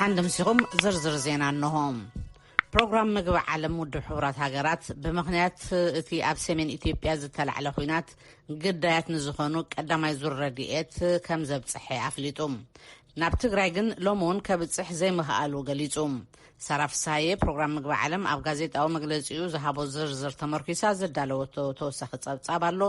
ኣንድምሲኹም ዝርዝር ዜና እንሆ። ፕሮግራም ምግቢ ዓለም ውድብ ሕቡራት ሃገራት ብምኽንያት እቲ ኣብ ሰሜን ኢትዮጵያ ዝተላዕለ ኲናት ግዳያት ንዝኾኑ ቀዳማይ ዙር ረድኤት ከም ዘብጽሐ ኣፍሊጡ። ናብ ትግራይ ግን ሎሚ እውን ከብጽሕ ዘይምኽኣሉ ገሊጹ። ሳራ ፍስሃየ ፕሮግራም ምግቢ ዓለም ኣብ ጋዜጣዊ መግለጺኡ ዝሃቦ ዝርዝር ተመርኪሳ ዘዳለወቶ ተወሳኺ ጸብጻብ ኣሎ፣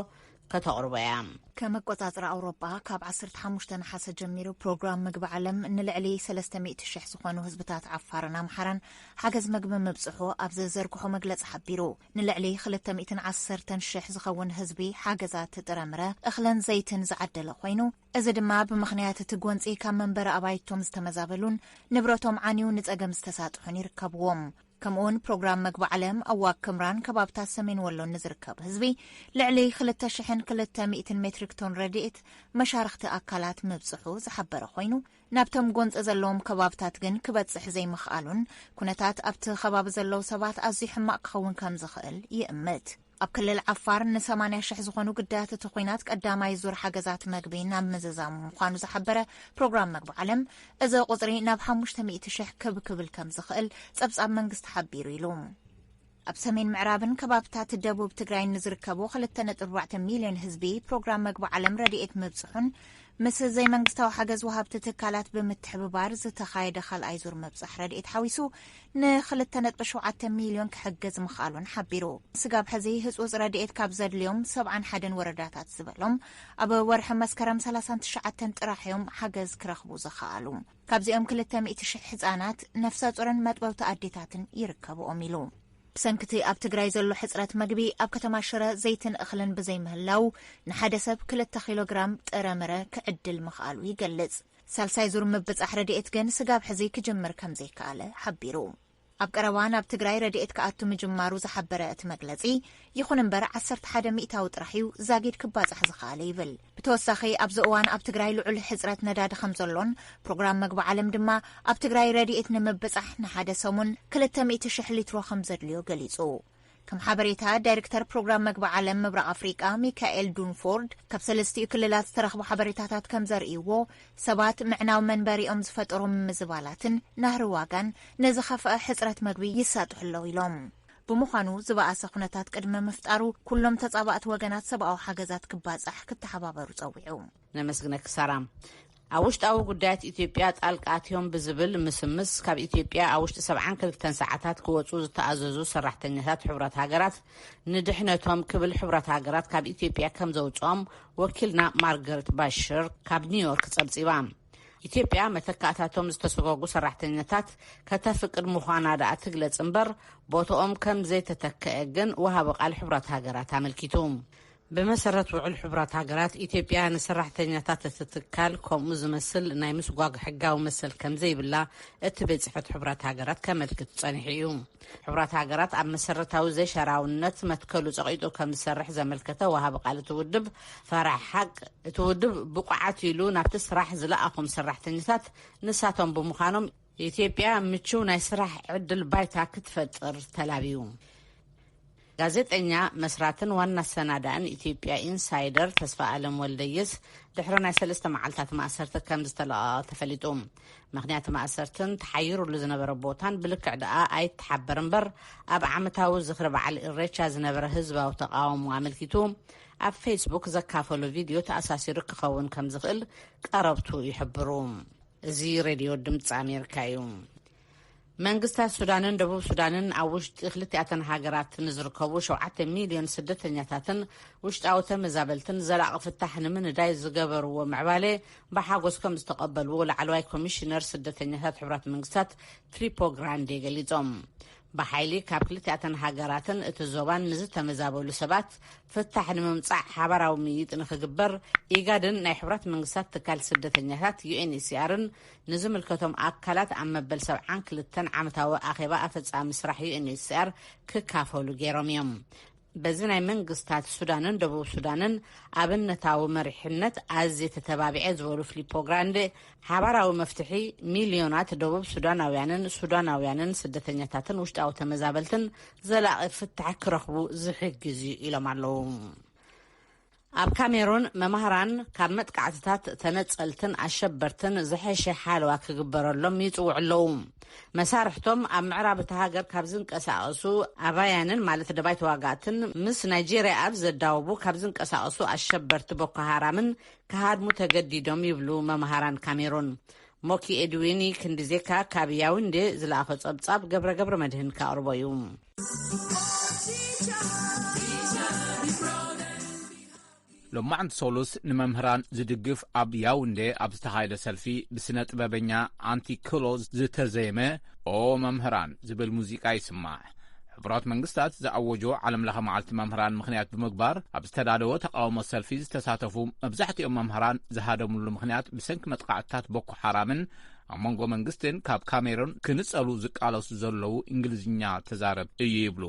ከተቕርቦ እያ። ከም ኣቆጻጽራ ኣውሮጳ፣ ካብ ዓሰርተ ሓሙሽተ ነሓሰ ጀሚሩ ፕሮግራም ምግቢ ዓለም ንልዕሊ ሰለስተ ሚእቲ ሽሕ ዝኾኑ ህዝብታት ዓፋርን ኣምሓራን ሓገዝ ምግቢ ምብጽሑ ኣብ ዘዘርግሖ መግለጺ ሓቢሩ። ንልዕሊ ክልተ ሚእትን ዓሰርተን ሽሕ ዝኸውን ህዝቢ ሓገዛት ጥረምረ፣ እኽልን ዘይትን ዝዓደለ ኮይኑ፣ እዚ ድማ ብምኽንያት እቲ ጎንጺ ካብ መንበሪ ኣባይቶም ዝተመዛበሉን ንብረቶም ዓንዩ ንጸገም ዝተሳጥሑን ይርከብዎም። ከምኡውን ፕሮግራም መግቢ ዓለም ኣብ ዋግ ክምራን ከባብታት ሰሜን ወሎን ንዝርከብ ህዝቢ ልዕሊ ክልተ ሽሕን ክልተ ሚእትን ሜትሪክ ቶን ረድኤት መሻርኽቲ ኣካላት ምብጽሑ ዝሓበረ ኮይኑ፣ ናብቶም ጎንፂ ዘለዎም ከባብታት ግን ክበጽሕ ዘይምኽኣሉን ኩነታት ኣብቲ ከባቢ ዘለዉ ሰባት ኣዝዩ ሕማቕ ክኸውን ከም ዝኽእል ይእምት። ኣብ ክልል ዓፋር ን ሰማንያ ሽሕ ዝኾኑ ግዳያት እቲ ኲናት ቀዳማይ ዙር ሓገዛት መግቢ ናብ ምዝዛሙ ምዃኑ ዝሓበረ ፕሮግራም መግቢ ዓለም፣ እዚ ቁጽሪ ናብ ሓሙሽተ ሚእቲ ሽሕ ክብ ክብል ከም ዝኽእል ጸብጻብ መንግስቲ ሓቢሩ ኢሉ። ኣብ ሰሜን ምዕራብን ከባብታት ደቡብ ትግራይን ንዝርከቡ ክልተ ነጥቢ ኣርባዕተ ሚልዮን ህዝቢ ፕሮግራም መግቢ ዓለም ረድኤት ምብጽሑን ምስ ዘይመንግስታዊ ሓገዝ ወሃብቲ ትካላት ብምትሕብባር ዝተኻየደ ካልኣይ ዙር ምብጻሕ ረድኤት ሓዊሱ ንክልተ ነጥቢ ሸውዓተ ሚልዮን ክሕግዝ ምኽኣሉን ሓቢሩ። ስጋብ ሕዚ ህጹጽ ረድኤት ካብ ዘድልዮም ሰብዓን ሓደን ወረዳታት ዝበሎም ኣብ ወርሒ መስከረም ሰላሳን ትሽዓተን ጥራሕ እዮም ሓገዝ ክረኽቡ ዝኸኣሉ። ካብዚኦም ክልተ ሚእቲ ሽሕ ህጻናት፣ ነፍሰ ጡርን መጥበብቲ ኣዴታትን ይርከብኦም ኢሉ። ብሰንክቲ ኣብ ትግራይ ዘሎ ሕጽረት መግቢ ኣብ ከተማ ሽረ ዘይትን እኽልን ብዘይምህላው ንሓደ ሰብ ክልተ ኪሎ ግራም ጥረምረ ክዕድል ምኽኣሉ ይገልጽ። ሳልሳይ ዙር ምብጻሕ ረድኤት ግን ስጋብ ሕዚ ክጅምር ከም ዘይከኣለ ሓቢሩ። ኣብ ቀረባ ናብ ትግራይ ረድኤት ክኣቱ ምጅማሩ ዝሓበረ እቲ መግለጺ፣ ይኹን እምበር ዓሰርተ ሓደ ሚእታዊ ጥራሕ እዩ ዛጊድ ክባጻሕ ዝኸኣለ ይብል። ብተወሳኺ ኣብዚ እዋን ኣብ ትግራይ ልዑል ሕጽረት ነዳዲ ከም ዘሎን ፕሮግራም መግቢ ዓለም ድማ ኣብ ትግራይ ረድኤት ንምብጻሕ ንሓደ ሰሙን ክልተ ሚእቲ ሽሕ ሊትሮ ከም ዘድልዮ ገሊጹ። ከም ሓበሬታ ዳይሬክተር ፕሮግራም መግቢ ዓለም ምብራቕ ኣፍሪቃ ሚካኤል ዱንፎርድ፣ ካብ ሰለስቲኡ ክልላት ዝተረኽቡ ሓበሬታታት ከም ዘርእይዎ ሰባት ምዕናው መንበሪኦም ዝፈጠሩ ምምዝባላትን ናህሪ ዋጋን ንዝኸፍአ ሕጽረት መግቢ ይሳጥሑ ኣለዉ ኢሎም። ብምዃኑ ዝበኣሰ ኩነታት ቅድሚ ምፍጣሩ ኩሎም ተጻባእቲ ወገናት ሰብኣዊ ሓገዛት ክባጻሕ ክተሓባበሩ ጸዊዑ። ነመስግነኪ ሳራ። ኣብ ውሽጣዊ ጉዳያት ኢትዮጵያ ጣልቃ ኣትዮም ብዝብል ምስምስ ካብ ኢትዮጵያ ኣብ ውሽጢ ሰብዓን ክልተን ሰዓታት ክወጹ ዝተኣዘዙ ሰራሕተኛታት ሕቡራት ሃገራት ንድሕነቶም ክብል ሕቡራት ሃገራት ካብ ኢትዮጵያ ከም ዘውጽኦም ወኪልና ማርገርት ባሽር ካብ ኒውዮርክ ጸብጺባ። ኢትዮጵያ መተካእታቶም ዝተሰጎጉ ሰራሕተኛታት ከተፍቅድ ምዃና ደኣ ትግለጽ እምበር ቦትኦም ከም ዘይተተከአ ግን ወሃቢ ቃል ሕቡራት ሃገራት ኣመልኪቱ። ብመሰረት ውዕል ሕቡራት ሃገራት ኢትዮጵያ ንሰራሕተኛታት እቲ ትካል ከምኡ ዝመስል ናይ ምስጓግ ሕጋዊ መሰል ከም ዘይብላ እቲ ቤት ጽሕፈት ሕቡራት ሃገራት ከመልክት ጸኒሑ እዩ። ሕቡራት ሃገራት ኣብ መሰረታዊ ዘይሸራውነት መትከሉ ጸቒጡ ከም ዝሰርሕ ዘመልከተ ወሃቢ ቃል እቲ ውድብ ፈራሕ ሓቅ፣ እቲ ውድብ ብቑዓት ኢሉ ናብቲ ስራሕ ዝለኣኹም ሰራሕተኛታት ንሳቶም ብምዃኖም ኢትዮጵያ ምቹው ናይ ስራሕ ዕድል ባይታ ክትፈጥር ተላብዩ። ጋዜጠኛ መስራትን ዋና ኣሰናዳእን ኢትዮጵያ ኢንሳይደር ተስፋ ኣለም ወልደየስ ድሕሪ ናይ ሰለስተ መዓልታት ማእሰርቲ ከም ዝተለቐቐ ተፈሊጡ። ምኽንያት ማእሰርትን ተሓይሩሉ ዝነበረ ቦታን ብልክዕ ደኣ ኣይተሓበር እምበር፣ ኣብ ዓመታዊ ዝኽሪ በዓል ኢሬቻ ዝነበረ ህዝባዊ ተቓውሞ ኣመልኪቱ ኣብ ፌስቡክ ዘካፈሎ ቪድዮ ተኣሳሲሩ ክኸውን ከም ዝኽእል ቀረብቱ ይሕብሩ። እዚ ሬድዮ ድምፂ ኣሜሪካ እዩ። መንግስታት ሱዳንን ደቡብ ሱዳንን ኣብ ውሽጢ ክልቲኣተን ሃገራት ንዝርከቡ ሸውዓተ ሚልዮን ስደተኛታትን ውሽጣዊ ተመዛበልትን ዘላቒ ፍታሕ ንምንዳይ ዝገበርዎ ምዕባለ ብሓጎስ ከም ዝተቐበልዎ ላዕለዋይ ኮሚሽነር ስደተኛታት ሕቡራት መንግስታት ፊሊፖ ግራንዴ ገሊጾም። ብሓይሊ ካብ ክልቲኣተን ሃገራትን እቲ ዞባን ንዝተመዛበሉ ሰባት ፍታሕ ንምምጻእ ሓባራዊ ምይይጥ ንኽግበር ኢጋድን ናይ ሕቡራት መንግስታት ትካል ስደተኛታት ዩኤንኤችሲኣርን ንዝምልከቶም ኣካላት ኣብ መበል ሰብዓን ክልተን ዓመታዊ ኣኼባ ኣፈጻሚ ስራሕ ዩኤንኤችሲኣር ክካፈሉ ገይሮም እዮም። በዚ ናይ መንግስታት ሱዳንን ደቡብ ሱዳንን ኣብነታዊ መሪሕነት ኣዝየ ተተባቢዐ ዝበሉ ፊሊፖ ግራንዴ፣ ሓባራዊ መፍትሒ ሚልዮናት ደቡብ ሱዳናውያንን ሱዳናውያንን ስደተኛታትን ውሽጣዊ ተመዛበልትን ዘላቒ ፍታሕ ክረኽቡ ዝሕግዝ እዩ ኢሎም ኣለዉ። ኣብ ካሜሩን መማህራን ካብ መጥቃዕትታት ተነጸልትን ኣሸበርትን ዝሐሸ ሓለዋ ክግበረሎም ይጽውዑ ኣለዉ። መሳርሕቶም ኣብ ምዕራብ እታ ሃገር ካብ ዝንቀሳቐሱ ኣባያንን ማለት ደባይ ተዋጋእትን ምስ ናይጄርያ ኣብ ዘዳወቡ ካብ ዝንቀሳቐሱ ኣሸበርቲ ቦኮ ሃራምን ክሃድሙ ተገዲዶም ይብሉ መማህራን ካሜሩን። ሞኪ ኤድዊኒ ክንዲ ዜካ ካብ ያውንዴ ዝለኣኸ ጸብጻብ ገብረ ገብረ መድህን ካቕርቦ እዩ። ሎማዕንቲ ሰሉስ ንመምህራን ዝድግፍ ኣብ ያውንዴ ኣብ ዝተኻየደ ሰልፊ ብስነ ጥበበኛ ኣንቲ ክሎ ዝተዘየመ ኦ መምህራን ዝብል ሙዚቃ ይስማዕ። ሕቡራት መንግስታት ዝኣወጆ ዓለም ለኸ መዓልቲ መምህራን ምኽንያት ብምግባር ኣብ ዝተዳለወ ተቃውሞ ሰልፊ ዝተሳተፉ መብዛሕትኦም መምህራን ዝሃደምሉ ምኽንያት ብሰንኪ መጥቃዕትታት ቦኮ ሓራምን ኣብ መንጎ መንግስትን ካብ ካሜሩን ክንጸሉ ዝቃለሱ ዘለዉ እንግሊዝኛ ተዛረብ እዩ ይብሉ።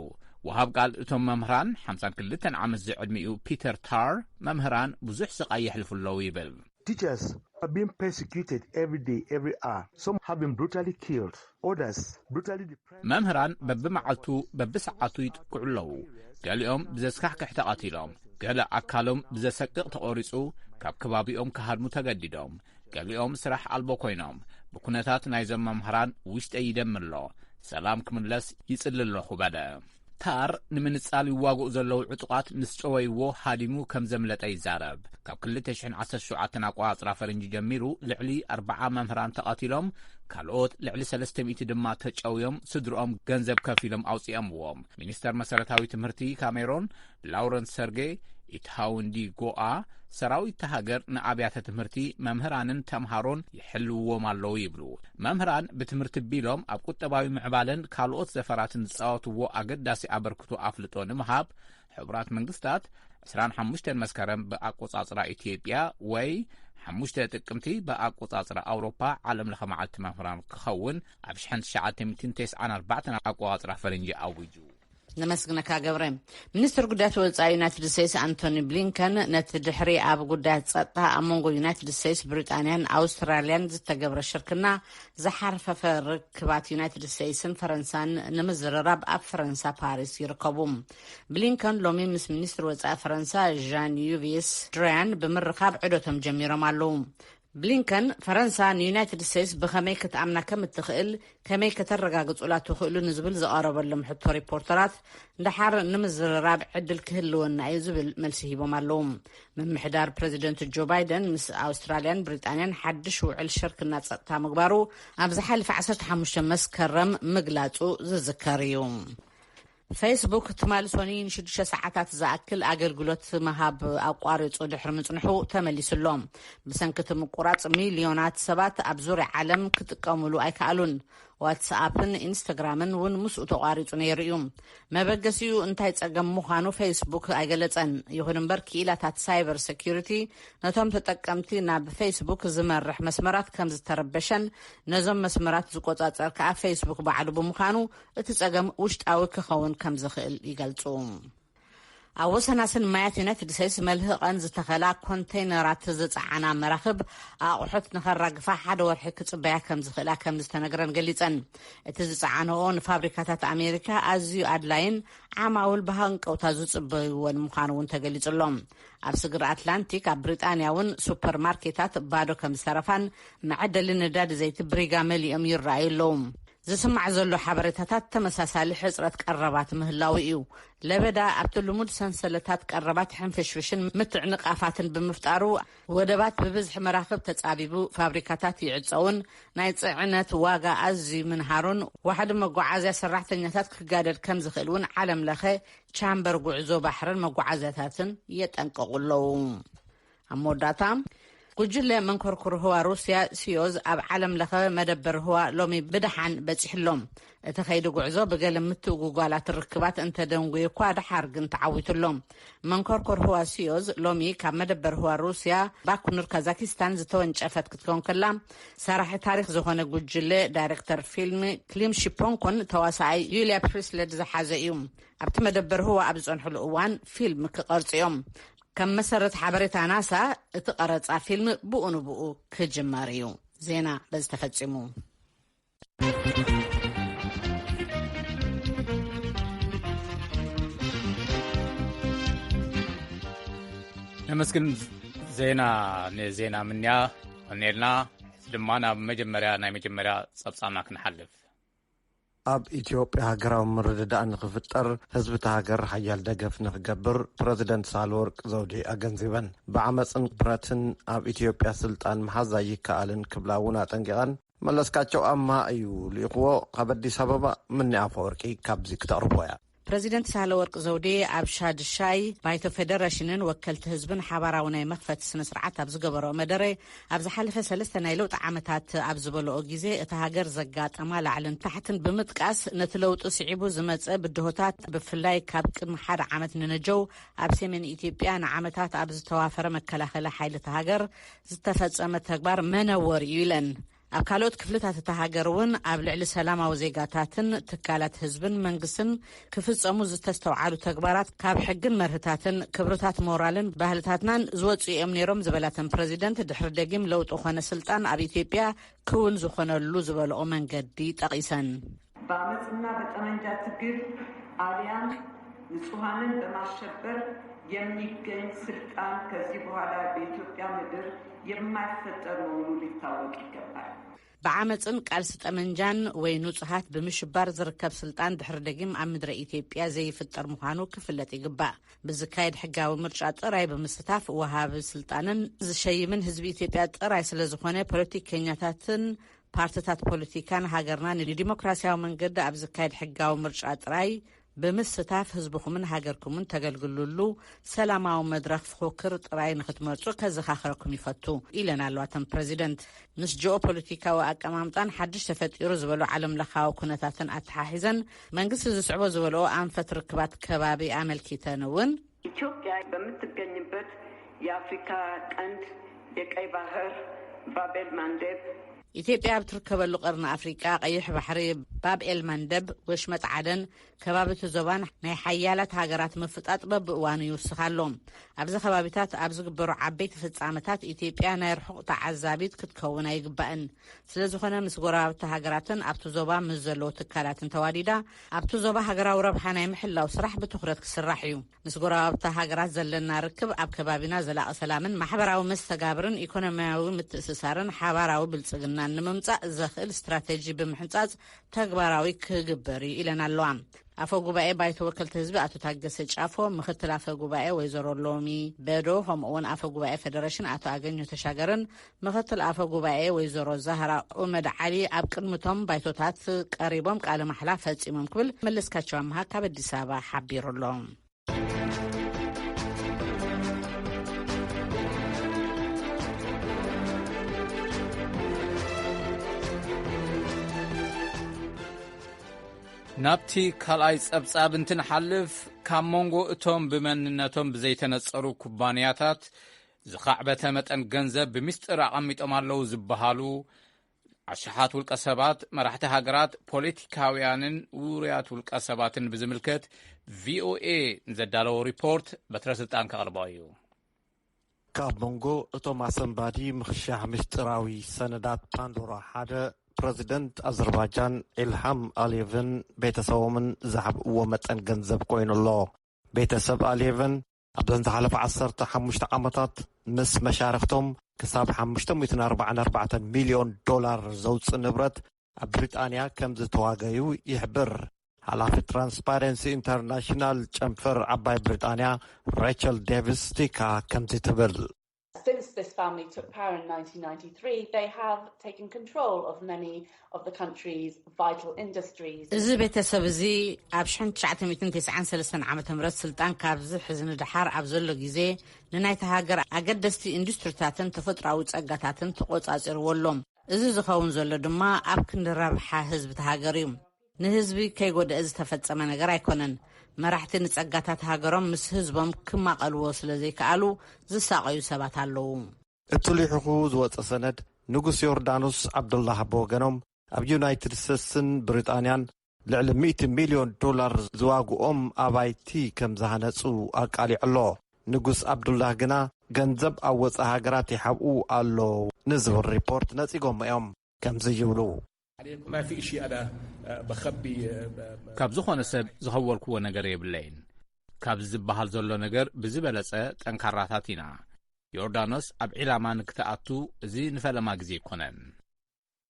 ወሃብ ቃል እቶም መምህራን ሓምሳን ክልተን ዓመት ዝዕድሚኡ ፒተር ታር መምህራን ብዙሕ ስቓይ የሕልፉ ኣለዉ ይብል። Teachers are being persecuted every day, every hour. Some have been brutally killed, others brutally deprived. መምህራን በብመዓልቱ በብሰዓቱ ይጥቅዑ ኣለዉ። ገሊኦም ብዘስካሕክሕ ተቐቲሎም፣ ገለ ኣካሎም ብዘሰቅቕ ተቖሪጹ፣ ካብ ከባቢኦም ክሃድሙ ተገዲዶም፣ ገሊኦም ስራሕ ኣልቦ ኮይኖም። ብኩነታት ናይዞም መምህራን ውሽጠይ ይደሚ ኣሎ። ሰላም ክምለስ ይጽሊ ኣለኹ በለ። ታር ንምንጻል ይዋግኡ ዘለዉ ዕጡቓት ምስ ጨወይዎ ሃዲሙ ከም ዘምለጠ ይዛረብ። ካብ ክልተ ሽሕን ዓሰርተ ሸውዓተን ኣቆጻጽራ ፈረንጂ ጀሚሩ ልዕሊ ኣርብዓ መምህራን ተቐቲሎም፣ ካልኦት ልዕሊ ሰለስተ ሚእቲ ድማ ተጨውዮም፣ ስድርኦም ገንዘብ ከፊሎም ኣውጺኦምዎም። ሚኒስተር መሰረታዊ ትምህርቲ ካሜሮን ላውረንስ ሰርጌ ኢትሃውንዲ ጎኣ፣ ሰራዊት እታ ሃገር ንኣብያተ ትምህርቲ፣ መምህራንን ተምሃሮን ይሕልውዎም ኣለዉ ይብሉ። መምህራን ብትምህርቲ ቢሎም ኣብ ቁጠባዊ ምዕባለን ካልኦት ዘፈራትን ዝጻወትዎ ኣገዳሲ ኣበርክቶ ኣፍልጦ ንምሃብ፣ ሕቡራት መንግስታት ዕስራን ሓሙሽተን መስከረም ብኣቆጻጽራ ኢትዮጵያ ወይ ሓሙሽተ ጥቅምቲ ብኣቆጻጽራ ኣውሮፓ ዓለም ለኸ መዓልቲ መምህራን ክኸውን ኣብ ሽሕን ትሽዓተ ሚእትን ተስዓን ኣርባዕተን ኣቆጻጽራ ፈረንጂ ኣዊጁ። ነመስግነካ ገብረ። ሚኒስትር ጉዳያት ወጻኢ ዩናይትድ ስቴትስ ኣንቶኒ ብሊንከን ነቲ ድሕሪ ኣብ ጉዳያት ጸጥታ ኣብ መንጎ ዩናይትድ ስቴትስ፣ ብሪጣንያን ኣውስትራልያን ዝተገብረ ሽርክና ዝሓርፈፈ ርክባት ዩናይትድ ስቴትስን ፈረንሳን ንምዝርራብ ኣብ ፈረንሳ ፓሪስ ይርከቡ። ብሊንከን ሎሚ ምስ ሚኒስትር ወጻኢ ፈረንሳ ዣን ዩቪስ ድራያን ብምርኻብ ዑደቶም ጀሚሮም ኣለዉ። ብሊንከን ፈረንሳ ንዩናይትድ ስቴትስ ብኸመይ ክትኣምና ከም እትኽእል፣ ከመይ ከተረጋግጹላ ትኽእሉ ንዝብል ዝቐረበሎም ሕቶ ሪፖርተራት፣ ደሓር ንምዝርራብ ዕድል ክህልወና እዩ ዝብል መልሲ ሂቦም ኣለዉ። ምምሕዳር ፕረዚደንት ጆ ባይደን ምስ ኣውስትራልያን ብሪጣንያን ሓድሽ ውዕል ሽርክና ጸጥታ ምግባሩ ኣብ ዝሓለፈ ዓሰርተ ሓሙሽተ መስከረም ምግላጹ ዝዝከር እዩ። ፌስቡክ ትማሊ ሶኒ ንሽዱሽተ ሰዓታት ዝኣክል ኣገልግሎት ምሃብ ኣቋሪጹ ድሕሪ ምጽንሑ ተመሊሱ ኣሎ። ብሰንኪ እቲ ምቁራጽ ሚልዮናት ሰባት ኣብ ዙርያ ዓለም ክጥቀሙሉ ኣይከኣሉን። ዋትስኣፕን ኢንስታግራምን እውን ምስኡ ተቋሪጹ ነይሩ እዩ። መበገሲኡ እንታይ ጸገም ምዃኑ ፌስቡክ ኣይገለጸን። ይኹን እምበር ክኢላታት ሳይበር ሴኪሪቲ ነቶም ተጠቀምቲ ናብ ፌስቡክ ዝመርሕ መስመራት ከም ዝተረበሸን ነዞም መስመራት ዝቆጻጸር ከኣ ፌስቡክ ባዕሉ ብምዃኑ እቲ ጸገም ውሽጣዊ ክኸውን ከም ዝኽእል ይገልጹ። ኣብ ወሰናስን ማያት ዩናይትድ ስቴትስ መልህቐን ዝተኸላ ኮንቴይነራት ዝጸዓና መራኽብ ኣቑሑት ንኸራግፋ ሓደ ወርሒ ክጽበያ ከም ዝኽእላ ከም ዝተነግረን ገሊጸን። እቲ ዝጸዓነኦ ንፋብሪካታት ኣሜሪካ ኣዝዩ ኣድላይን ዓማውል ብሃንቀውታ ዝጽበይዎን ምዃኑ እውን ተገሊጹ ኣሎ። ኣብ ስግር ኣትላንቲክ ኣብ ብሪጣንያ እውን ሱፐርማርኬታት ባዶ ከም ዝተረፋን መዐደሊ ነዳዲ ዘይቲ ብሪጋ መሊኦም ይረኣዩ ኣለዉ። ዝስማዕ ዘሎ ሓበሬታታት ተመሳሳሊ ሕጽረት ቀረባት ምህላው እዩ። ለበዳ ኣብቲ ልሙድ ሰንሰለታት ቀረባት ሕንፍሽፍሽን ምትዕንቓፋትን ብምፍጣሩ፣ ወደባት ብብዝሒ መራኽብ ተጻቢቡ፣ ፋብሪካታት ይዕጸውን ናይ ጽዕነት ዋጋ ኣዝዩ ምንሃሩን ዋሕዲ መጓዓዝያ ሰራሕተኛታት ክጋደድ ከም ዝኽእል እውን ዓለም ለኸ ቻምበር ጉዕዞ ባሕርን መጓዓዝያታትን የጠንቀቑ ኣለዉ። ኣብ መወዳእታ፣ ጉጅለ መንኮርኩር ህዋ ሩስያ ሲዮዝ ኣብ ዓለም ለኸ መደበር ህዋ ሎሚ ብደሓን በጺሕሎም። እቲ ኸይዲ ጉዕዞ ብገለ ምትእጉጓላት ርክባት እንተደንጉየ እኳ፣ ደሓር ግን ተዓዊቱሎም። መንኮርኮር ህዋ ሲዮዝ ሎሚ ካብ መደበር ህዋ ሩስያ ባኩኑር ካዛኪስታን ዝተወንጨፈት ክትከውን ከላ፣ ሰራሒ ታሪክ ዝኾነ ጉጅለ ዳይሬክተር ፊልም ክሊም ሺፖንኮን ተዋሳኣይ ዩልያ ፕሪስለድ ዝሓዘ እዩ። ኣብቲ መደበር ህዋ ኣብ ዝጸንሕሉ እዋን ፊልም ክቐርጹ እዮም። ከም መሰረት ሓበሬታ ናሳ፣ እቲ ቀረጻ ፊልም ብኡ ንብኡ ክጅመር እዩ። ዜና በዚ ተፈጺሙ። ነመስግን። ዜና፣ ንዜና ምንያ ቀኔልና። ድማ ናብ መጀመርያ፣ ናይ መጀመርያ ጸብጻብና ክንሓልፍ። ኣብ ኢትዮጵያ ሃገራዊ ምርድዳእ ንኽፍጠር ህዝቢ እቲ ሃገር ሓያል ደገፍ ንኽገብር ፕረዚደንት ሳህለወርቅ ዘውዴ ኣገንዚበን። ብዓመፅን ብረትን ኣብ ኢትዮጵያ ስልጣን ምሓዝ ኣይከኣልን ክብላ እውን ኣጠንቂቐን። መለስካቸው ኣማ እዩ ልኢኽዎ። ካብ ኣዲስ ኣበባ ምኒ ኣፈወርቂ ካብዚ ክተቕርቦ እያ። ፕረዚደንት ሳህለወርቅ ዘውዴ ኣብ ሻድሻይ ባይቶ ፌደሬሽንን ወከልቲ ህዝብን ሓባራዊ ናይ መኽፈቲ ስነ ስርዓት ኣብ ዝገበረኦ መደረ፣ ኣብ ዝሓለፈ ሰለስተ ናይ ለውጢ ዓመታት ኣብ ዝበለኦ ግዜ እቲ ሃገር ዘጋጠማ ላዕልን ታሕትን ብምጥቃስ፣ ነቲ ለውጢ ስዒቡ ዝመጸ ብድሆታት፣ ብፍላይ ካብ ቅድሚ ሓደ ዓመት ንነጀው ኣብ ሰሜን ኢትዮጵያ ንዓመታት ኣብ ዝተዋፈረ መከላኸሊ ሓይሊ እቲ ሃገር ዝተፈጸመ ተግባር መነወር እዩ ኢለን። ኣብ ካልኦት ክፍልታት እታ ሃገር እውን ኣብ ልዕሊ ሰላማዊ ዜጋታትን ትካላት ህዝብን መንግስትን ክፍጸሙ ዝተስተውዓሉ ተግባራት ካብ ሕግን መርህታትን ክብርታት ሞራልን ባህልታትናን ዝወጹ እዮም ነይሮም ዝበላተን ፕረዚደንት፣ ድሕሪ ደጊም ለውጢ ኮነ ስልጣን ኣብ ኢትዮጵያ ክውን ዝኾነሉ ዝበልኦ መንገዲ ጠቒሰን። በአመፅና በጠመንጃ ትግል አሊያም ንጹሐንን በማሸበር የሚገኝ ስልጣን ከዚህ በኋላ በኢትዮጵያ ምድር የማይፈጠር መሆኑ ሊታወቅ ይገባል። ብዓመፅን ቃልሲ ጠመንጃን ወይ ንጹሃት ብምሽባር ዝርከብ ስልጣን ድሕሪ ደጊም ኣብ ምድረ ኢትዮጵያ ዘይፍጠር ምዃኑ ክፍለጥ ይግባእ። ብዝካየድ ሕጋዊ ምርጫ ጥራይ ብምስታፍ ወሃቢ ስልጣንን ዝሸይምን ህዝቢ ኢትዮጵያ ጥራይ ስለዝኾነ፣ ፖለቲከኛታትን ፓርትታት ፖለቲካን ሃገርና ንዲሞክራሲያዊ መንገዲ ኣብ ዝካየድ ሕጋዊ ምርጫ ጥራይ ብምስታፍ ህዝብኹምን ሃገርኩምን ተገልግሉሉ ሰላማዊ መድረኽ ፍኹክር ጥራይ ንኽትመርጹ ከዘኻኽረኩም ይፈቱ ኢለን ኣለዋ እተን ፕረዚደንት። ምስ ጂኦፖለቲካዊ ኣቀማምጣን ሓድሽ ተፈጢሩ ዝበሎ ዓለም ለኻዊ ኩነታትን ኣተሓሒዘን መንግስቲ ዝስዕቦ ዝበልኦ ኣንፈት ርክባት ከባቢ ኣመልኪተን እውን ኢትዮጵያ በምትገኝበት የአፍሪካ ቀንድ፣ የቀይ ባህር፣ ባብ ኤል ማንዴብ ኢትዮጵያ ኣብ ትርከበሉ ቀርኒ ኣፍሪቃ ቀይሕ ባሕሪ፣ ባብ ኤል ማንደብ፣ ወሽመጥ ዓደን፣ ከባቢ እቲ ዞባን ናይ ሓያላት ሃገራት ምፍጣጥ በብእዋኑ ይውስኽ ኣሎ። ኣብዚ ከባቢታት ኣብ ዝግበሩ ዓበይቲ ፍጻመታት ኢትዮጵያ ናይ ርሑቕ ተዓዛቢት ክትከውን ኣይግባእን። ስለዝኾነ ምስ ጎረባብቲ ሃገራትን ኣብቲ ዞባ ምስ ዘለዉ ትካላትን ተዋዲዳ ኣብቲ ዞባ ሃገራዊ ረብሓ ናይ ምሕላው ስራሕ ብትኹረት ክስራሕ እዩ። ምስ ጎረባብቲ ሃገራት ዘለና ርክብ ኣብ ከባቢና ዘላቒ ሰላምን ማሕበራዊ መስተጋብርን ኢኮኖሚያዊ ምትእስሳርን ሓባራዊ ብልጽግናን ንምምጻእ ዘኽእል ስትራተጂ ብምሕንጻጽ ተግባራዊ ክግበር እዩ ኢለን ኣለዋ። ኣፈ ጉባኤ ባይቶ ወከልቲ ህዝቢ ኣቶ ታገሰ ጫፎ፣ ምክትል ኣፈ ጉባኤ ወይዘሮ ሎሚ በዶ፣ ከምኡ እውን ኣፈ ጉባኤ ፌደሬሽን ኣቶ ኣገኘሁ ተሻገርን ምክትል ኣፈ ጉባኤ ወይዘሮ ዛህራ ኡመድ ዓሊ ኣብ ቅድሚቶም ባይቶታት ቀሪቦም ቃለ ማሕላ ፈጺሞም ክብል መለስካቸው ኣምሃ ካብ ኣዲስ ኣበባ ሓቢሩ ኣሎ። ናብቲ ካልኣይ ጸብጻብ እንትንሓልፍ፣ ካብ መንጎ እቶም ብመንነቶም ብዘይተነጸሩ ኩባንያታት ዝኻዕበተ መጠን ገንዘብ ብሚስጥር ኣቐሚጦም ኣለዉ ዝበሃሉ ኣሽሓት ውልቀ ሰባት፣ መራሕቲ ሃገራት፣ ፖለቲካውያንን ውሩያት ውልቀ ሰባትን ብዝምልከት ቪኦኤ ንዘዳለዎ ሪፖርት በትረ ስልጣን ከቕርቦ እዩ። ካብ መንጎ እቶም ኣሰንባዲ ምኽሻሕ ምስጢራዊ ሰነዳት ፓንዶራ ሓደ፣ ፕረዚደንት ኣዘርባጃን ኢልሃም ኣልየቭን ቤተሰቦምን ዝሃብእዎ መጠን ገንዘብ ኮይኑ ኣሎ። ቤተሰብ ኣልየቭን ኣብዘን ዝሓለፈ ዓሰርተ ሓሙሽተ ዓመታት ምስ መሻርኽቶም ክሳብ ሓሙሽተ ሚእትን ኣርባዓን ኣርባዕተን ሚልዮን ዶላር ዘውፅእ ንብረት ኣብ ብሪጣንያ ከም ዝተዋገዩ ይሕብር። ሓላፊ ትራንስፓረንሲ ኢንተርናሽናል ጨንፈር ዓባይ ብሪጣንያ ሬቸል ዴቪስ ቲካ ከምዚ ትብል። Since this family took power in nineteen ninety-three, they have taken control of many of the country's vital industries. እዚ ቤተሰብ እዚ ኣብ ሽሕን ትሽዓተ ሚእትን ተስዓን ሰለስተን ዓመተ ምህረት ስልጣን ካብ ዝሕዝ ንደሓር ኣብ ዘሎ ግዜ፣ ንናይታ ሃገር ኣገደስቲ ኢንዱስትሪታትን ተፈጥሮኣዊ ጸጋታትን ተቖጻጺርዎ ኣሎ። እዚ ዝኸውን ዘሎ ድማ ኣብ ክንዲ ረብሓ ህዝቢ እቲ ሃገር እዩ። ንህዝቢ ከይጎደአ ዝተፈጸመ ነገር ኣይኮነን። መራሕቲ ንጸጋታት ሃገሮም ምስ ህዝቦም ክማቐልዎ ስለ ዘይከኣሉ ዝሳቐዩ ሰባት ኣለዉ። እቲ ልሒኹ ዝወጸ ሰነድ፣ ንጉስ ዮርዳኖስ ዓብዱላህ ብወገኖም፣ ኣብ ዩናይትድ ስቴትስን ብሪጣንያን ልዕሊ ሚእቲ ሚልዮን ዶላር ዝዋግኦም ኣባይቲ ከም ዝሃነጹ ኣቃሊዑ ኣሎ። ንጉስ ዓብዱላህ ግና፣ ገንዘብ ኣብ ወጻኢ ሃገራት ይሓብኡ ኣሎ ንዝብል ሪፖርት ነጺጎሞ እዮም። ከምዚ ይብሉ። ما في إشي أنا، آه، بخبي، آه، ب-، ب-، ካብ ዝኾነ ሰብ ዝኸወልክዎ ነገር የብለይን። ካብዚ ዝበሃል ዘሎ ነገር ብዝበለጸ ጠንካራታት ኢና። ዮርዳኖስ ኣብ ዒላማ ንክትኣቱ እዚ ንፈለማ ግዜ ኣይኮነን።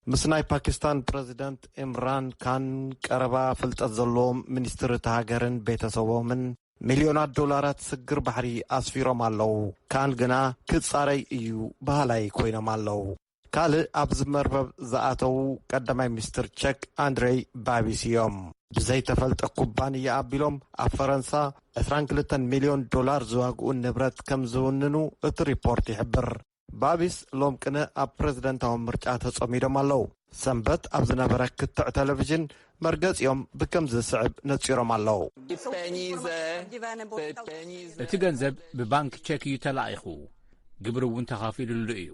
ምስ ናይ ፓኪስታን ፕረዚደንት ኢምራን ካን ቀረባ ፍልጠት ዘለዎም ሚኒስትር እቲ ሃገርን ቤተሰቦምን ሚልዮናት ዶላራት ስግር ባሕሪ ኣስፊሮም ኣለዉ። ካን ግና ክጻረይ እዩ በሃላይ ኮይኖም ኣለዉ። ካልእ ኣብዚ መርበብ ዝኣተዉ ቀዳማይ ሚኒስትር ቸክ ኣንድሬይ ባቢስ እዮም። ብዘይተፈልጠ ኩባንያ ኣቢሎም ኣብ ፈረንሳ ዕስራን ክልተን ሚልዮን ዶላር ዝዋግኡ ንብረት ከም ዝውንኑ እቲ ሪፖርት ይሕብር። ባቢስ ሎም ቅነ ኣብ ፕረዚደንታዊ ምርጫ ተጸሚዶም ኣለዉ። ሰንበት ኣብ ዝነበረ ክትዕ ቴሌቪዥን መርገጺኦም ብከም ዝስዕብ ነጺሮም ኣለዉ። እቲ ገንዘብ ብባንክ ቸክ እዩ ተላኢኹ፣ ግብሪ እውን ተኸፊሉሉ እዩ።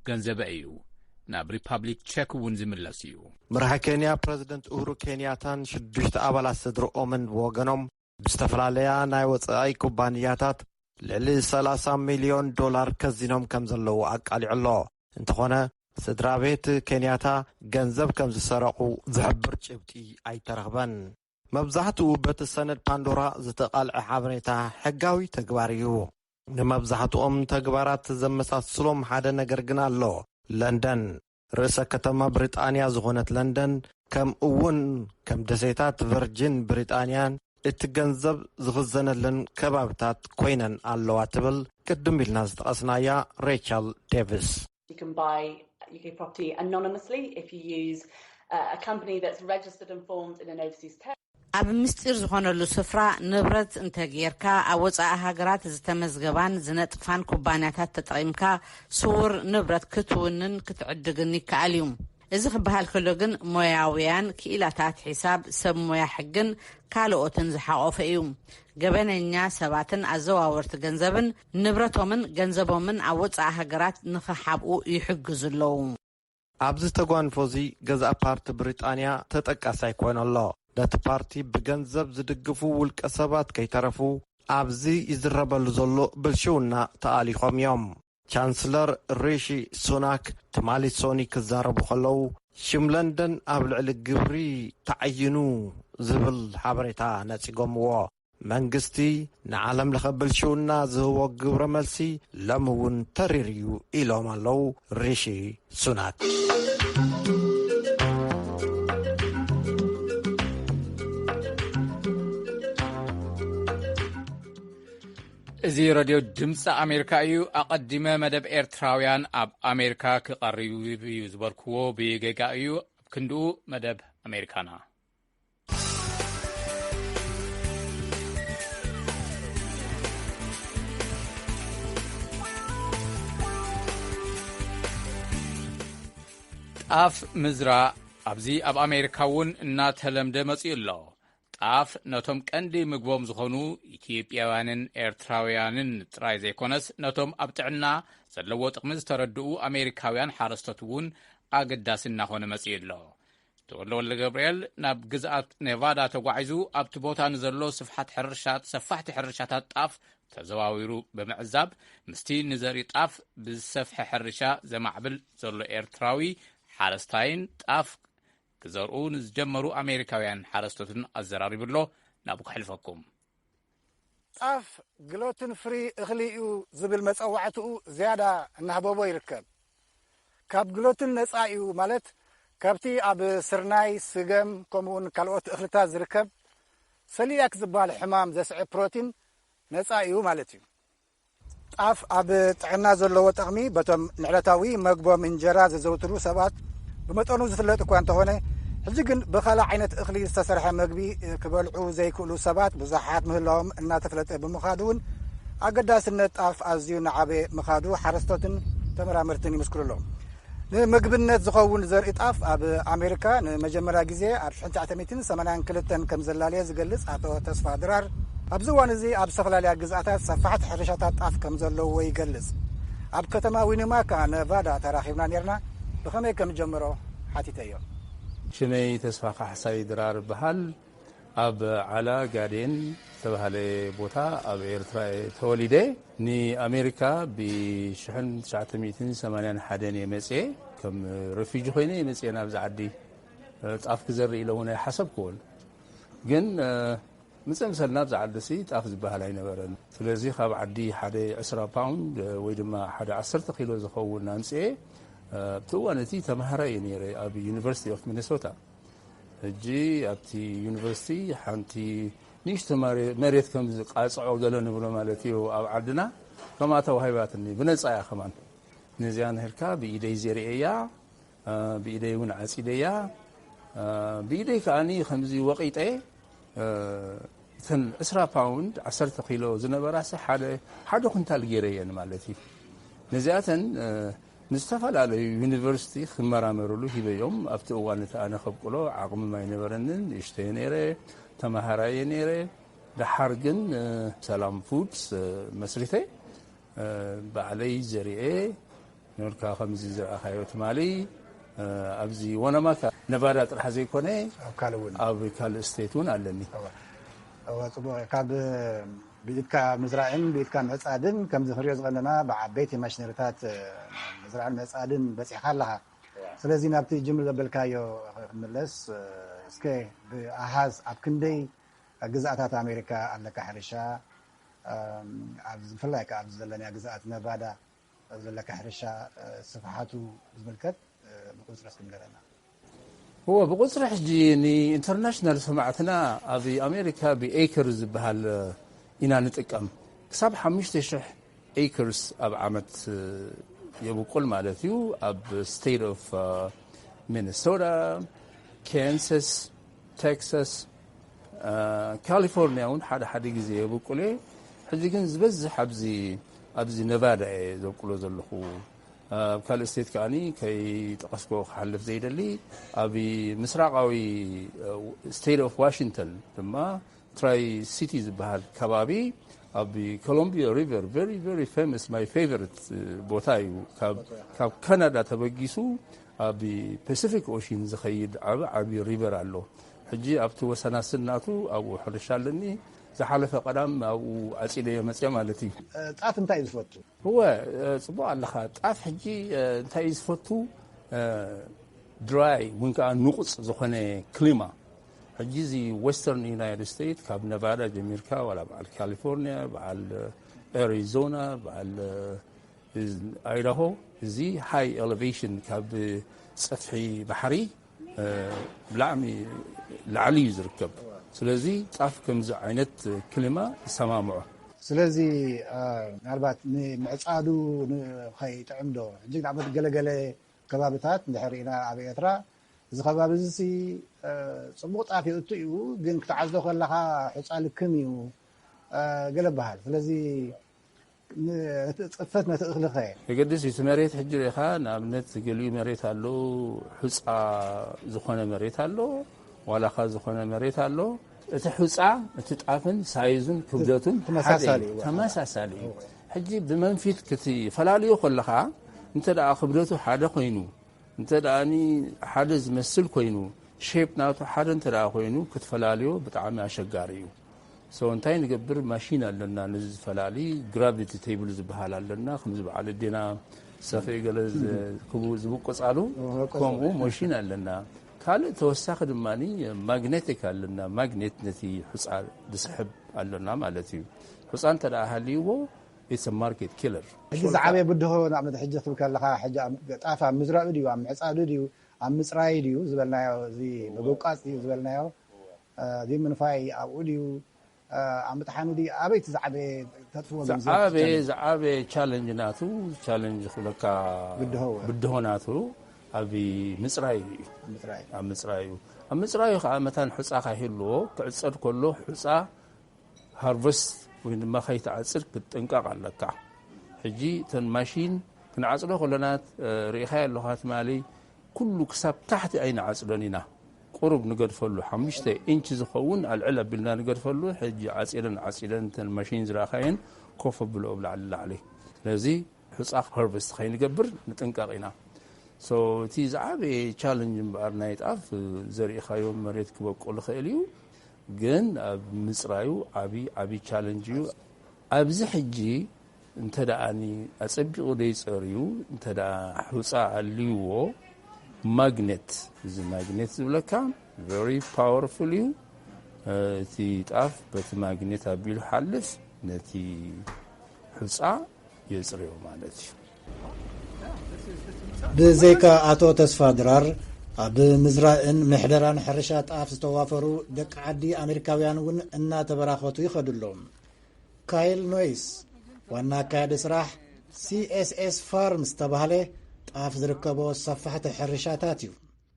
ገንዘበ እዩ ናብ ሪፓብሊክ ቸክ እውን ዝምለስ እዩ። ምርሓ ኬንያ ፕረዚደንት ኡሁሩ ኬንያታን ሽዱሽተ ኣባላት ስድርኦምን ብወገኖም ብዝተፈላለያ ናይ ወጻኢ ኩባንያታት ልዕሊ ሰላሳ ሚልዮን ዶላር ከዚኖም ከም ዘለዉ ኣቃሊዑ ኣሎ። እንተኾነ ስድራ ቤት ኬንያታ ገንዘብ ከም ዝሰረቑ ዝሕብር ጭብጢ ኣይተረኽበን። መብዛሕትኡ በቲ ሰነድ ፓንዶራ ዝተቓልዐ ሓበሬታ ሕጋዊ ተግባር እዩ። ንመብዛሕትኦም ተግባራት ዘመሳስሎም ሓደ ነገር ግን ኣሎ። ለንደን፣ ርእሰ ከተማ ብሪጣንያ ዝኾነት ለንደን፣ ከምኡ እውን ከም ደሴታት ቨርጂን ብሪጣንያን እቲ ገንዘብ ዝኽዘነለን ከባብታት ኮይነን ኣለዋ ትብል ቅድም ኢልና ዝጠቐስናያ ሬቸል ዴቪስ። You can buy U K property anonymously if you use uh, a company that's registered and formed in an overseas territory. ኣብ ምስጢር ዝኾነሉ ስፍራ ንብረት እንተጌርካ፣ ኣብ ወጻኢ ሃገራት ዝተመዝገባን ዝነጥፋን ኩባንያታት ተጠቒምካ ስዉር ንብረት ክትውንን ክትዕድግን ይከኣል እዩ። እዚ ክበሃል ከሎ ግን ሞያውያን ክኢላታት ሒሳብ፣ ሰብ ሞያ ሕግን ካልኦትን ዝሓቖፈ እዩ። ገበነኛ ሰባትን ኣዘዋወርቲ ገንዘብን ንብረቶምን ገንዘቦምን ኣብ ወጻኢ ሃገራት ንኽሓብኡ ይሕግዙ ኣለዉ። ኣብዚ ተጓንፎ እዚ ገዛእ ፓርቲ ብሪጣንያ ተጠቃሳይ ኮይኑ ኣሎ። ነቲ ፓርቲ ብገንዘብ ዝድግፉ ውልቀ ሰባት ከይተረፉ ኣብዚ ይዝረበሉ ዘሎ ብልሽውና ተኣሊኾም እዮም። ቻንስለር ሪሺ ሱናክ ትማሊ ሶኒ ክዛረቡ ከለዉ ሽም ለንደን ኣብ ልዕሊ ግብሪ ተዓይኑ ዝብል ሓበሬታ ነጺጎምዎ። መንግስቲ ንዓለም ለኸ ብልሽውና ዝህቦ ግብረ መልሲ ሎሚ እውን ተሪር እዩ ኢሎም ኣለዉ ሪሺ ሱናክ። እዚ ረድዮ ድምፂ ኣሜሪካ እዩ። ኣቐዲመ መደብ ኤርትራውያን ኣብ ኣሜሪካ ክቐርብ እዩ ዝበልክዎ ብጌጋ እዩ። ኣብ ክንድኡ መደብ ኣሜሪካና። ጣፍ ምዝራእ ኣብዚ ኣብ ኣሜሪካ እውን እናተለምደ መጺኡ ኣሎ። ጣፍ ነቶም ቀንዲ ምግቦም ዝኾኑ ኢትዮጵያውያንን ኤርትራውያንን ጥራይ ዘይኮነስ፣ ነቶም ኣብ ጥዕና ዘለዎ ጥቕሚ ዝተረድኡ ኣሜሪካውያን ሓረስቶት እውን ኣገዳሲ እናኾነ መጺኡ ኣሎ። ተወልደ ወልደገብርኤል ናብ ግዝኣት ኔቫዳ ተጓዒዙ ኣብቲ ቦታ ንዘሎ ስፍሓት ሕርሻት፣ ሰፋሕቲ ሕርሻታት ጣፍ ተዘዋዊሩ ብምዕዛብ፣ ምስቲ ንዘርኢ ጣፍ ብዝሰፍሐ ሕርሻ ዘማዕብል ዘሎ ኤርትራዊ ሓረስታይን ጣፍ ክዘርኡ ንዝጀመሩ ኣሜሪካውያን ሓረስቶትን ኣዘራሪቡ ኣሎ። ናብኡ ከሕልፈኩም። ጣፍ ግሎትን ፍሪ እኽሊ እዩ ዝብል መጸዋዕትኡ ዝያዳ እናህበቦ ይርከብ። ካብ ግሎትን ነጻ እዩ፣ ማለት ካብቲ ኣብ ስርናይ፣ ስገም፣ ከምኡውን ካልኦት እኽልታት ዝርከብ ሰሊያክ ዝበሃል ሕማም ዘስዕብ ፕሮቲን ነጻ እዩ ማለት እዩ። ጣፍ ኣብ ጥዕና ዘለዎ ጠቕሚ በቶም ንዕለታዊ መግቦም እንጀራ ዘዘውትሩ ሰባት ብመጠኑ ዝፍለጥ እኳ እንተኾነ፣ ሕጂ ግን ብኻልእ ዓይነት እኽሊ ዝተሰርሐ መግቢ ክበልዑ ዘይክእሉ ሰባት ብዙሓት ምህላዎም እናተፍለጠ ብምኻዱ እውን ኣገዳስነት ጣፍ ኣዝዩ እናዓበየ ምኻዱ ሓረስቶትን ተመራመርትን ይምስክሩ ኣለዉ። ንምግብነት ዝኸውን ዘርኢ ጣፍ ኣብ ኣሜሪካ ንመጀመርያ ግዜ ኣብ ሽሕን ትሽዓተ ሚእትን ሰማንያን ክልተን ከም ዘላለየ ዝገልጽ ኣቶ ተስፋ ድራር፣ ኣብዚ እዋን እዚ ኣብ ዝተፈላለያ ግዝኣታት ሰፋሕቲ ሕርሻታት ጣፍ ከም ዘለውዎ ይገልጽ። ኣብ ከተማ ዊኒማካ ነቫዳ ተራኺብና ኔርና፣ ብኸመይ ከም ጀመሮ ሓቲተዮ። ሽመይ ተስፋ ካሕሳይ ድራር እበሃል። ኣብ ዓላ ጋዴን ዝተባህለ ቦታ ኣብ ኤርትራ እየ ተወሊደ። ንኣሜሪካ ብ1981 እየ መጽየ። ከም ረፊጂ ኮይነ እየ መጽየ ናብዚ ዓዲ። ጣፍ ክዘርእ ኢለ እውን ኣይሓሰብክዎን። ግን ምጽእ ምሰልና ኣብዚ ዓዲ ሲ ጣፍ ዝበሃል ኣይነበረን። ስለዚ ካብ ዓዲ ሓደ ዕስራ ፓውንድ ወይ ድማ ሓደ ዓሰርተ ኪሎ ዝኸውን ኣምጽኤ ኣብቲ እዋን እቲ ተምሃራይ እየ ነይረ ኣብ ዩኒቨርሲቲ ኦፍ ሚኒሶታ። ሕጂ ኣብቲ ዩኒቨርሲቲ ሓንቲ ንእሽቶ መሬት ከም ዝቃጽዖ ገለ ንብሎ ማለት እዩ ኣብ ዓድና ከምኣ ተዋሂባትኒ ብነጻ እያ ከማን። ነዚኣ ንህርካ ብኢደይ ዘርእየያ ብኢደይ እውን ዓጺደያ። ብኢደይ ከዓኒ ከምዚ ወቒጠ እተን ዕስራ ፓውንድ ዓሰርተ ኪሎ ዝነበራ ሓደ ሓደ ኩንታል ገይረየን ማለት እዩ። ነዚኣተን ንዝተፈላለዩ ዩኒቨርሲቲ ክመራመርሉ ሂበዮም። ኣብቲ እዋን እቲ ኣነ ከብቅሎ ዓቕምም ኣይነበረንን። ንእሽተየ ነይረ፣ ተመሃራየ ነይረ። ደሓር ግን ሰላም ፉድስ መስሪተ ባዕለይ ዘርኤ ኖርካ ከምዚ ዝረኣኻዮ ትማሊ ኣብዚ ወነማ ነቫዳ ጥራሕ ዘይኮነ ኣብ ካልእ እውን ኣብ ካልእ ስቴት እውን ኣለኒ። እወ፣ ጽቡቕ። ካብ ብኢድካ ምዝራዕን ብኢድካ ምዕጻድን ከምዚ ክንሪኦ ዝቐለና ብዓበይቲ ማሽነሪታት ምዝራዕን ምዕጻድን በጺሕካ ኣለኻ። ስለዚ ናብቲ ጅምር ዘበልካዮ ክምለስ፣ እስከ ብኣሃዝ ኣብ ክንደይ ግዝኣታት ኣሜሪካ ኣለካ ሕርሻ፣ ኣብዚ ብፍላይ ከኣ ኣብዚ ዘለናያ ግዝኣት ነቫዳ ዘለካ ሕርሻ ስፍሓቱ ዝምልከት ብቁጽሪ እስኪ ንገረና። እወ፣ ብቁጽሪ ሕጂ ንኢንተርናሽናል ሰማዕትና ኣብ ኣሜሪካ ብኤከር ዝበሃል ኢና ንጥቀም። ክሳብ ሓሙሽተ ሽሕ ኤከርስ ኣብ ዓመት የብቁል ማለት እዩ። ኣብ ስቴት ኦፍ ሚኒሶታ፣ ካንሳስ፣ ቴክሳስ፣ ካሊፎርኒያ እውን ሓደ ሓደ ግዜ የብቁል እየ። ሕጂ ግን ዝበዝሕ ኣብዚ ኣብዚ ነቫዳ እየ ዘብቁሎ ዘለኹ። ኣብ ካልእ ስቴት ከዓኒ ከይጠቐስኮ ክሓልፍ ዘይደሊ ኣብ ምስራቃዊ ስቴት ኦፍ ዋሽንግተን ድማ ትራይ ሲቲ ዝበሃል ከባቢ ኣብ ኮሎምቢያ ሪቨር very very famous my favorite ቦታ እዩ። ካብ ካናዳ ተበጊሱ ኣብ ፓሲፊክ ኦሽን ዝኸይድ ዓቢ ዓቢ ሪቨር ኣሎ። ሕጂ ኣብቲ ወሰናስን ናቱ ኣብኡ ሕርሻ ኣለኒ። ዝሓለፈ ቀዳም ኣብኡ ዓጺደዮ መጽየ ማለት እዩ። ጣፍ እንታይ እዩ ዝፈቱ? እወ፣ ጽቡቕ ኣለኻ። ጣፍ ሕጂ እንታይ እዩ ዝፈቱ? ድራይ ወይ ከዓ ንቑጽ ዝኾነ ክሊማ። ሕጂ እዚ ዌስተርን ዩናይትድ ስቴትስ ካብ ነቫዳ ጀሚርካ ዋላ በዓል ካሊፎርኒያ፣ በዓል ኣሪዞና፣ በዓል ኣይዳሆ፣ እዚ ሃይ ኤሌቬሽን ካብ ጸፍሒ ባሕሪ ብላዕሚ ላዕሊ እዩ ዝርከብ። ስለዚ ጣፍ ከምዚ ዓይነት ክሊማ ይሰማምዖ። ስለዚ ምናልባት ንምዕፃዱ ከይጥዕም ዶ? ሕጂ ንኣብነት ገለገለ ከባብታት እንድሕር ርኢና ኣብ ኤርትራ እዚ ከባቢ እዚ ጽቡቕ ጣፍ የእቱ እዩ፣ ግን ክትዓጽዶ ከለኻ ሑጻ ልክም እዩ ገለ በሃል። ስለዚ ጽፈት ነቲ እኽሊ ኸ? የገድስ እዩ። እቲ መሬት ሕጂ ርኢኻ ንኣብነት ገሊኡ መሬት ኣሎ ሑጻ ዝኾነ መሬት ኣሎ፣ ዋላኻ ዝኾነ መሬት ኣሎ። እቲ ሑጻ እቲ ጣፍን ሳይዙን ክብደቱን ተመሳሳሊ እዩ። ተመሳሳሊ እዩ። ሕጂ ብመንፊት ክትፈላልዮ ከለኻ እንተ ደኣ ክብደቱ ሓደ ኮይኑ እንተ ደኣ ሓደ ዝመስል ኮይኑ ሼፕ ናቱ ሓደ እንተ ደኣ ኮይኑ ክትፈላልዮ ብጣዕሚ ኣሸጋሪ እዩ። So እንታይ ንገብር ማሽን ኣለና ነዚ ዝፈላሊ ግራቪቲ ቴብል ዝበሃል ኣለና ከምዚ በዓል ኣዴና ሰፍኢ ገለ ዝብቁፃሉ ከምኡ ማሽን ኣለና። ካልእ ተወሳኺ ድማ ማግኔቲክ ኣለና። ማግኔት ነቲ ሑፃ ዝስሕብ ኣለና ማለት እዩ። ሑፃ እንተ ደኣ ሃልይዎ it's a market killer። ሕጂ ዝዓበየ ብድሆ ንኣብነት ሕጂ ክትብል ከለኻ ሕጂ ጣፍ ኣብ ምዝራኡ ድዩ ኣብ ምዕፃዱ ድዩ ኣብ ምፅራይ ድዩ ዝበልናዮ እዚ ምብቋፅ ድዩ ዝበልናዮ ዲምንፋይ ኣብኡ ድዩ ኣብ ምጥሓኑ ድዩ ኣበይ እቲ ዝዓበየ ተጥፍዎ ዝዓበየ ዝዓበየ ቻለንጅ ናቱ ቻለንጅ ክብለካ ብድሆ ናቱ ኣብ ምፅራይ እዩ። ኣብ ምፅራይ እዩ። ኣብ ምፅራዩ ከዓ መታን ሑፃ ካይህልዎ ክዕፀድ ከሎ ሑፃ ሃርቨስት ወይ ድማ ከይትዓፅድ ክትጥንቀቕ ኣለካ። ሕጂ እተን ማሺን ክንዓፅዶ ከለና ርኢኻዮ ኣለኻ ትማሊ ኩሉ ክሳብ ታሕቲ ኣይንዓፅዶን ኢና። ቁሩብ ንገድፈሉ ሓሙሽተ ኢንች ዝኸውን ኣልዕል ኣቢልና ንገድፈሉ። ሕጂ ዓፂደን ዓፂደን እተን ማሺን ዝረኣኻየን ኮፍ ኣብልኦ ብላዕሊ ላዕሊ። ስለዚ ሑፃ ሃርቨስት ከይንገብር ንጥንቀቕ ኢና። So እቲ ዝዓበየ ቻለንጅ እምበኣር ናይ ጣፍ ዘሪእኻዮ መሬት ክበቁል ይኽእል እዩ፣ ግን ኣብ ምፅራዩ ዓብዪ ዓብዪ ቻለንጅ እዩ። ኣብዚ ሕጂ እንተ ደኣ ኣፀቢቑ ዘይፀርዩ እንተ ደኣ ሑፃ ኣልይዎ ማግኔት እዚ ማግኔት ዝብለካ very powerful እዩ። እቲ ጣፍ በቲ ማግኔት ኣቢሉ ሓልፍ ነቲ ሑጻ የጽርዮ ማለት እዩ። ብዘይካ ኣቶ ተስፋ ድራር፣ ኣብ ምዝራእን ምሕደራን ሕርሻ ጣፍ ዝተዋፈሩ ደቂ ዓዲ ኣሜሪካውያን እውን እናተበራኸቱ ይኸዱ ኣለዉ። ካይል ኖይስ፣ ዋና ኣካያዲ ስራሕ ሲ ኤስ ኤስ ፋርም ዝተባህለ ጣፍ ዝርከቦ ሰፋሕቲ ሕርሻታት እዩ።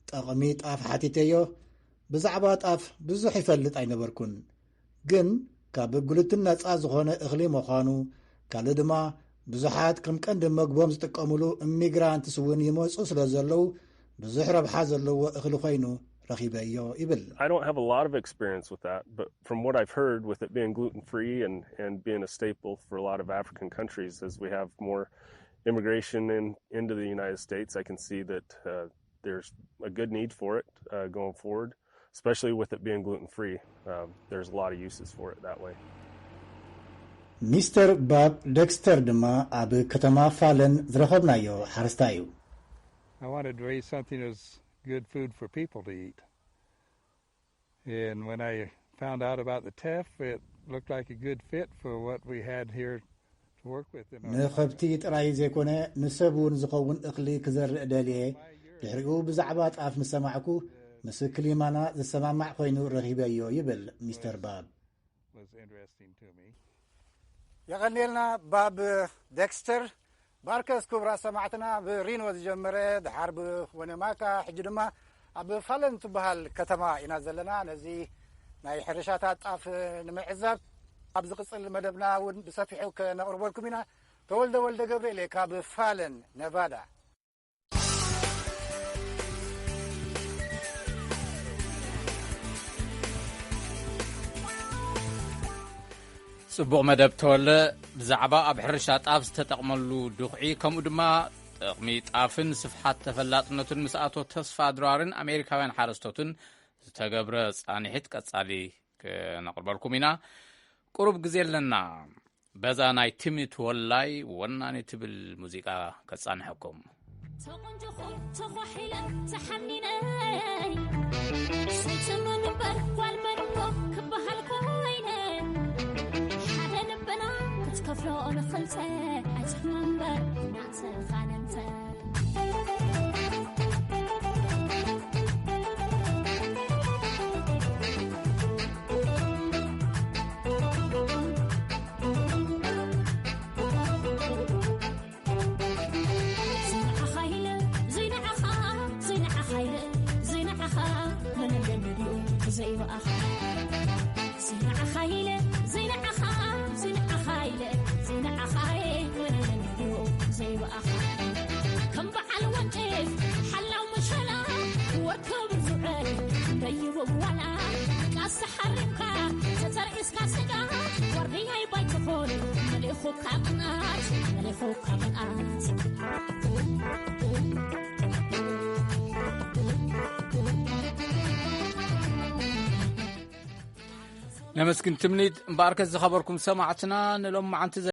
ጠቕሚ ጣፍ ሓቲተዮ። ብዛዕባ ጣፍ ብዙሕ ይፈልጥ ኣይነበርኩን፣ ግን ካብ ግሉትን ነጻ ዝኾነ እኽሊ ምዃኑ፣ ካልእ ድማ ብዙሓት ከም ቀንዲ መግቦም ዝጥቀሙሉ ኢሚግራንትስ እውን ይመጹ ስለ ዘለዉ፣ ብዙሕ ረብሓ ዘለዎ እኽሊ ኮይኑ ረኺበዮ ይብል። I don't have a lot of experience with that, but from what I've heard, with it being gluten free and, and being a staple for a lot of African countries, as we have more immigration in, into the United States, I can see that uh, there's a good need for it uh, going forward, especially with it being gluten free. Um, there's a lot of uses for it that way. ሚስተር ባብ ደክስተር ድማ ኣብ ከተማ ፋለን ዝረኸብናዮ ሓረስታይ እዩ። I wanted to raise something that's good food for people to eat. And when I found out about the teff, it looked like a good fit for what we had here to work with. In our ንኸብቲ ጥራይ ዘይኮነ ንሰብ እውን ዝኸውን እኽሊ ክዘርእ ደልየ። ድሕሪኡ ብዛዕባ ጣፍ ምስ ሰማዕኩ ምስ ክሊማና ዝሰማማዕ ኮይኑ ረኺበዮ ይብል ሚስተር ባብ። was interesting to me. የቐንየልና ባብ ደክስተር። ባርከስ ክቡራት ሰማዕትና፣ ብሪኖ ዝጀመረ፣ ድሓር ብወነማካ፣ ሕጂ ድማ ኣብ ፋለን ትበሃል ከተማ ኢና ዘለና። ነዚ ናይ ሕርሻታት ጣፍ ንምዕዛብ ኣብ ዝቕጽል መደብና እውን ብሰፊሑ ከነቕርበልኩም ኢና። ተወልደ ወልደ ገብርኤል እየ ካብ ፋለን ነቫዳ። ጽቡቕ መደብ ተወለ። ብዛዕባ ኣብ ሕርሻ ጣፍ ዝተጠቕመሉ ድኹዒ፣ ከምኡ ድማ ጥቕሚ ጣፍን ስፍሓት ተፈላጥነቱን ምስ ኣቶ ተስፋ ድራርን ኣሜሪካውያን ሓረስቶትን ዝተገብረ ጻንሒት ቀጻሊ ክነቕርበልኩም ኢና። ቁሩብ ግዜ ኣለና። በዛ ናይ ትምኒት ወላይ ወናኒ ትብል ሙዚቃ ከጻንሐኩም። ተቖንጆኹ ተዃሒለ ተሓኒነ፣ ሰይትመን እምበር ጓል መን እሞ ክበሃል ኮይነ፣ ሓደ ልብና ክትከፍሎ ንኽልተ፣ ኣይትሕመ እምበር ናተኻ ነንተ። ዘይንዓኻ ኢለ ዘይንዓኻ፣ ዘይንዓኻ ኢለ ዘይንዓኻ፣ መን ኣለኒ ድዩ ብዘይብኣኻ? ዘይንዓኻ ኢለ ዘይንዓኻ፣ ዘይንዓኻ ኢለ ዘይንዓኻ፣ መን ኣለኒ ድዩ ብዘይብኣኻ? ከም በዓል ወንጭፍ ሓላው መሸላ ወርክብ ዝውዕል ደይቡ ዋላ ቃሳ ሓሪምካ ተተርኢስካ ስጋ ዋርድያይ ባይትኾን መሊኹካ ቅንኣት መሊኹካ ቅንኣት። ነመስግን ትምኒት እምበኣርከስ ዝኸበርኩም ሰማዕትና ንሎማዓንቲ